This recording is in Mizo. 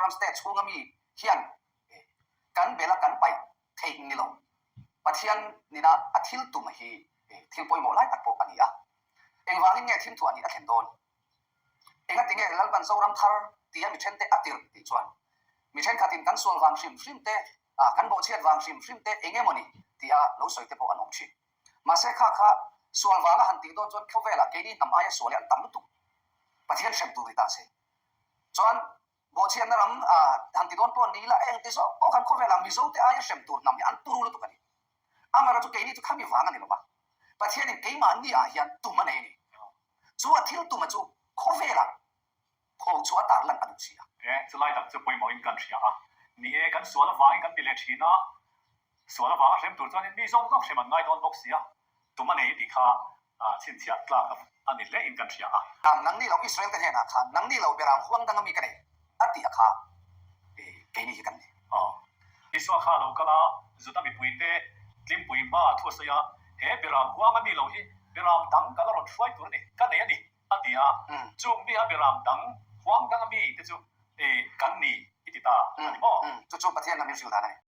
Mizoram state chhunga mi hian kan bela kan paih theih ni lo. Pathian nina a thil tum hi thil pawimawh lai tak pawh a ni a. Engvangin nge thimthuah nih a thlen dawn? Engati nge Lalpan Zoram thar tia mi thente a tirh tih chuan mi thenkhatin kan sual vang hrim hrim te, kan bawhchhiat vang hrim hrim te eng emawni tia lo sawi te pawh an awm thin. Mahse kha kha sual vanga han tih dawn chuan khawvelah keini hnam aia sual hi an tam lutuk. Pathian hrem tur ni ta se. Chuan bawhchhiatna ram han ti dawn pawh ni ila eng ti zawk pawh khan khawvelah Mizo te aia hrem tur hnam hi an turu lutuk a ni. Amaherawhchu keini chu khami vang a ni lo va. Pathianin keimahni ah hian tum a nei a ni. Chu a thil tuma chu khawvelah thaw chu a tarlan a duh si a. E, chulai tak chu pawimawhin kan hria a. Ni e, kan sual avangin kan ti leh thin a, sual avanga hrem tur chuanin mi zawng zawng hrem an ngai dawn bawk si a, tum a nei tih kha chhinchhiah tlak a ni hle in kan hria a. Ang nangni lo Israel te hnenah khan nangni lo beram huang dang ami ka nei a tih a kha keini hi kan ni. Aw. Isua kha lo kal a, Juda mipuite tlimpui hma thu a sawi a, He beram huang ami lo hi beram dang ka la rawn hruai tur a ni, ka nei a ni, a ti a. Chung mi a beram dang, huang dang ami te chu kan ni i ti ta a ni maw? Chu chu Pathian lam in hrilh dan a ni.